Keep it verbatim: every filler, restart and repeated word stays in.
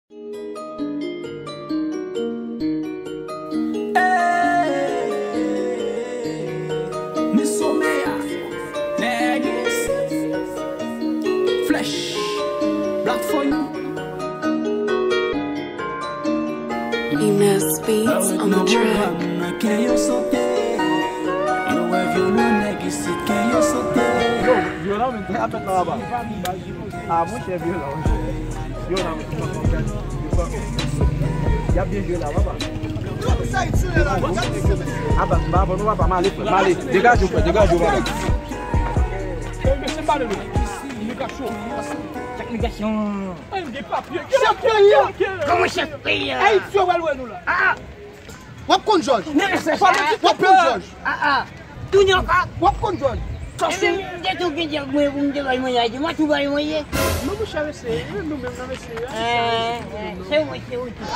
Hey, Miss Omea, Nègis, Flesh, Black for you. Imes Beats on the track. Yo, vyolan, men, ki ap fèt la, papa? Ah, monchè, vyolan, monchè. Vyolan, men, y ap byen jwe la, papa. Ah, papa, papa, nou papa, m ale, frè, m ale. Degaje w, frè, degaje w, papa. Mesye, pale nou. Imigrasyon. Chèf imigrasyon. Chèf peyi a. Kòman chèf peyi a? Ayiti yo pral wè nou la. Ah, ah. W ap konn jòj. Fò nou di w ap konn jòj. Ah, ah. Tounen ankò. W ap konn jòj. Ebyen, m te tou gen djòb mwen pou m te bay manje, mwen tou bay manje. Non, monchè, mesye, nou menm nan, mesye, eh, se mwen, se ou tou.